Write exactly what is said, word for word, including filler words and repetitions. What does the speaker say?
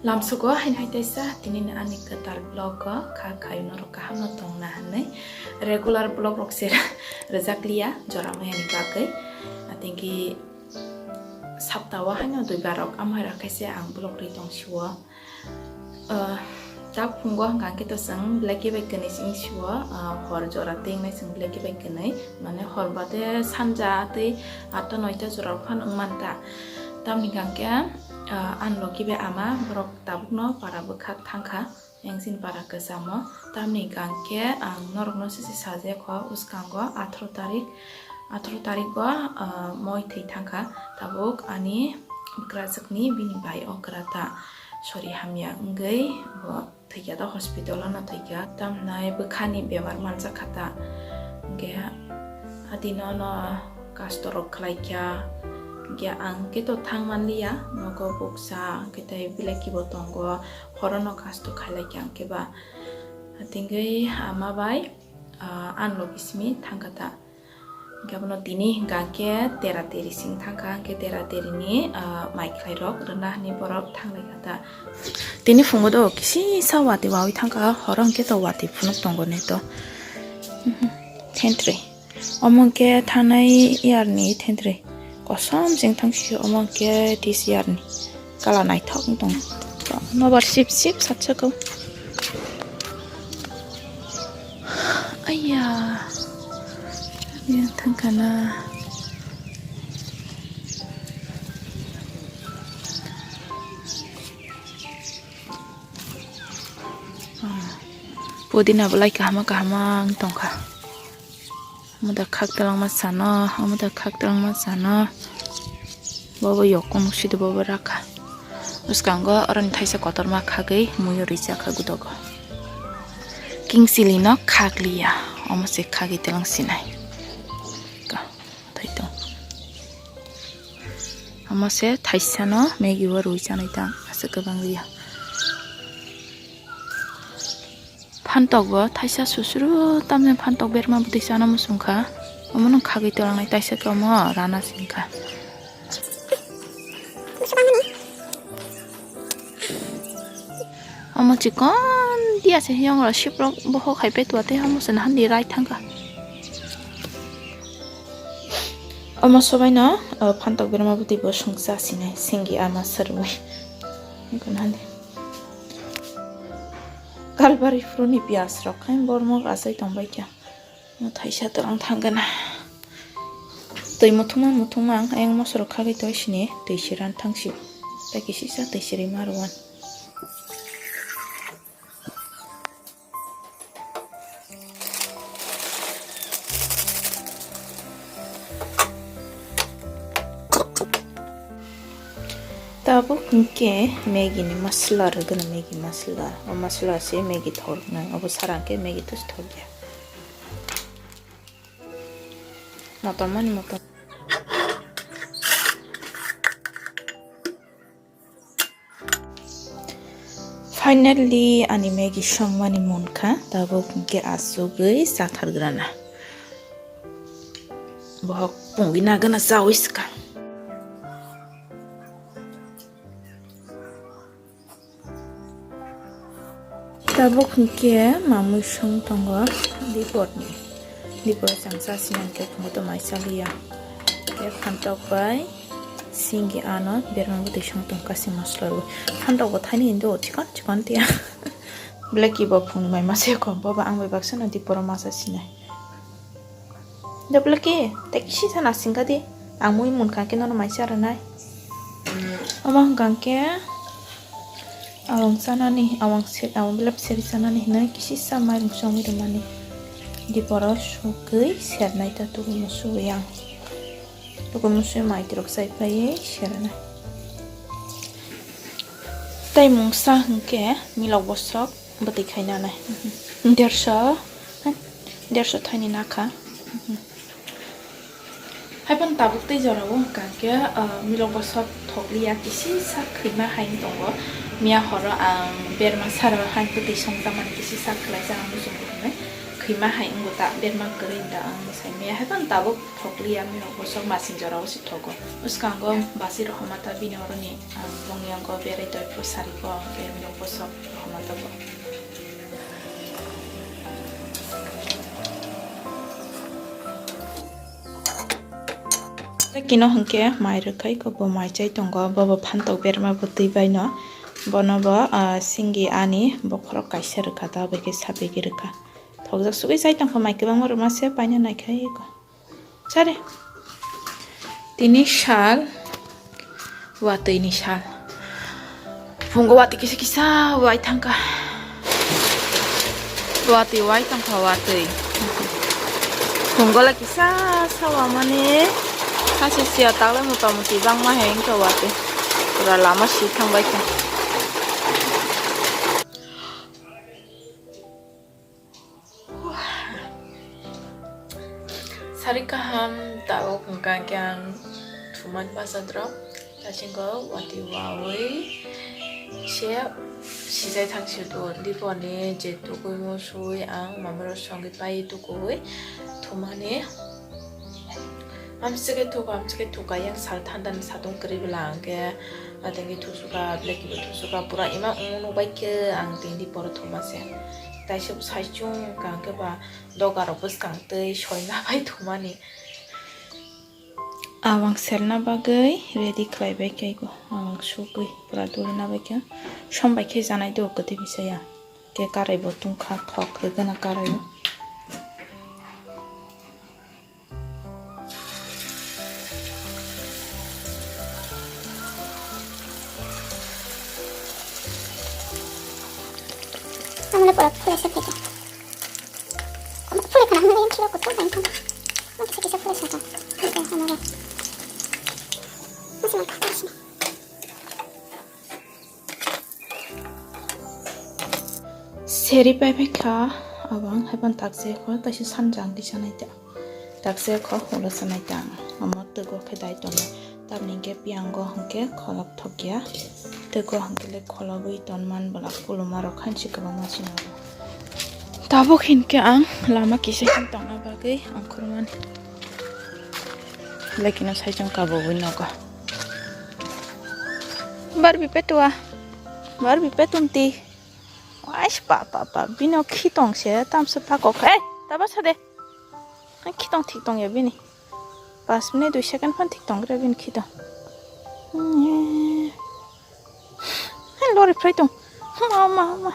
Lamsugo haino hai taisa tinini ani kwtal vlog o kha khayo norok kaham no tongna hinwi regular vlog rok se rwjak liya jora maya ni bagwi. Atingki sapta o haino dui bar rok amhai rok khaise ang vlog ri tong sio. Ah, tak phungo hwnkha khe to chwng belai khe bai kwnwi sing sio, ah, hor jora tei wngnai chwng belai khe bai kwnwi. Mane hor bade sanja tei atta noita jora phano wng manta. Tamni hwnkha khe, ah, ani logi bai ama borok tabukno para bwkhak thangkha, engsin para kwchamo. Tamni hwnkha khe ang norokno sese sajak kho, uskango atharo tarik, atharo tarigo, ah, moi thwi thangkha. Tabuk ani bwkrajwkni bini bai o kwrata sori hamya wngwi bo thwikha da, hospital o no thwikha. Tamhinai bwkhani bemar manjak kha ta. Hwnkhe adino no kastorok khlaikha. Hwnkhe ang khe to thang manliya, nogo buksa hwnkhe tei belai kibo tongo, horo no kasto khailaikha hwnkhe ba. Hatingwi ama bai, ah, ani logi simi thangkha ta. Hwnkhe abono tini hwnkha khe tera teri sing thangkha, hwnkhe tera teri ni, ah, mai khlai rok rwna hinwi borok thanglai kha ta. Tini phungo do kisi sa watwi wawi thangkha, horo hwnkhe to watwi phunuk tongo ne to. Mhm. Thentwrwi. Omo hwnkhe thanai year ni thentwrwi. Kosom chwng thang sio, omo hwnkhe this year ni. Kala naithok wng tong. Nobar sip sip satsakao. Aiya. Yang thangkana. Pudina belai kahama kahama wng tongkha. Omo da khak twlangma sano, omo da khak twlangma sano. Bobo yokung sidi bobo rakha. Bwskango oroni thaisa kotorma khagwi muiyo risa kha gudogo. Kingsili no khakliya, omo se khagwi twlang sinai. Ka, thai tong. Omo se thaisa no Maggie o rwi chanai tang, aswk kwbang liya. Phantok bo thaisa susuru tamni phantok berma bwtwi chana muchung kha. Omo no khagwi twlangnai taisa khe omo rana sing kha. Omo chikon dia se yong rok siprok bohok hai petua tei omo se nahan di rai thang kha. Omo sobai no, o, phantok berma bwtwi bo sungsa sinai singi ama sarwi. Nahan di. Kalbari phuru ni piyas rok khai bormok achai tong bai kha. Mo thaisa twlang thang gana. Twi muthungma muthungma ang ayang moso rok khagwi toi sini twi siran thang si. Tei kisisa twi siri ma rwan. Tabuk hwnkhe Maggie ni masala rwgwno, Maggie masala. O masala se Maggie thok rwknai, obo sara hwnkhe Maggie to se thok ya. Motom mani motom. Finally, ani Maggie songmani munkha, tabuk hwnkhe achugwi chathargrana. Bohok pungwi nagana chawi swkang. Tabuk hwnkhe mamwi song tongo diporni. Dipor changsa sinai khe phungo to mai chaliya. Khe phantok bai singi ano berma bwtwi song tong kasi masla rw. Phantok bo thaini hindu chikon chikon tiya. Blacky bo phung mai masa ko, bobo ang bai baksa no diporo masa sinai. Dopla ki, tei kisi sana singka di. Ang mui munkha khe nono mai cha rwnai. Omo hwnkha khe awang chanani, awang se, awang belap seri chanani hinwi kisi sa mairung chongwi rwmani. Diporo sugwi sernai ta tubuno sugwi ang. Tubuno sugwi mai twrwk chai phaiwi sernai. Tei mungsa hwnkhe milok bosok bwtwi khainanai. Derso, derso thaini nakha. Haiphano tabuk tei jorao hwnkha khe, ah, milok bosok thokliya kisi sak khwima hai tongo. Miya horo ang berma sara hai bwtwi songjakmani kisi sak khlaijak ang muchung kuthumwi. Tima hai wngbo ta berma kwrwi da ang sai maya hai phano tabuk thokliya, miyok bosok masing jora o se thogo. Bwskango basi rohoma ta bini oroni ang bongni angko berai toi phuru sari ko ang khe miyok bosok rohoma ta bo. Kino hwnkhe mai rwkhai ko bo mai chai tongo, bo bo phantok berma bo twi baino. Bono bo, ah, singi ani bokhorok kaisa rwkha ta, bai khe sapegwi rwkha. Thokjak sugwi chai tongkha mai kwbangma rwma se paina naikhai ko. Chare. Tini sal, watwi ni sal. Phungo watwi kisa kisa wai thangkha. Watwi wai tongkha watwi. Phungo le kisa sawa mani. Hasi siya tagle mota muti bangma hai wngkha watwi. Pura lama si thangbai kha. Sari kaham tabuk hwnkha khe ang thumani bachadrok. Dasingo watwi wawi se sijai thang si do. Diponi je tukui musui ang mamiro songwi pai tukui thumani. Amsike thuka, amsike thuka, yang sal thanda ni satung kwrwi bwla ang khe, atengwi thusuka, black bo thusuka, pura ima wngo nukbai khe ang tini poro thuma se. Taisa bo saichung ka ang khe ba doga rok bwskang twi soina bai thumani. Awang selna bagwi ready khlai bai khe go. Awang sugwi pura dulina bai khe. Som bai khe janai do kwtwi bisa ya. Khe karai bo tungkha, thok rwgana karai o. Ang le pura pura sa phaikha. Ang pura khana ang le yang kilo kutu ang khana. Ang kisa kisa pura sa ta. Ang le. Masih mantap, masih. Seri pai pai kha, abang hai pan tak se kho, taisi sanjang di sanai ta. Tak se kho, ulo sanai ta. Omo twgo khe dai tongo. Tamni hwnkhe piyango hwnkhe kholop thokya. Twgo hwnkhe le kholobwi ton man bwla kuluma rok khan si kwbangma sino. Tabuk hinkhe ang lama kisa hin tongna bagwi ang khurumani. Lekino saichung kabogwi nogo. Barbie petua. Barbie petum ti. Ais pa pa pa. Bino khitong se tamse pakok. Ei, taba sade. Khitong thik tong ya bini. Pas minute dui second phan thik tong gra bini khitong. Lori phrai tong. Ma ma ma.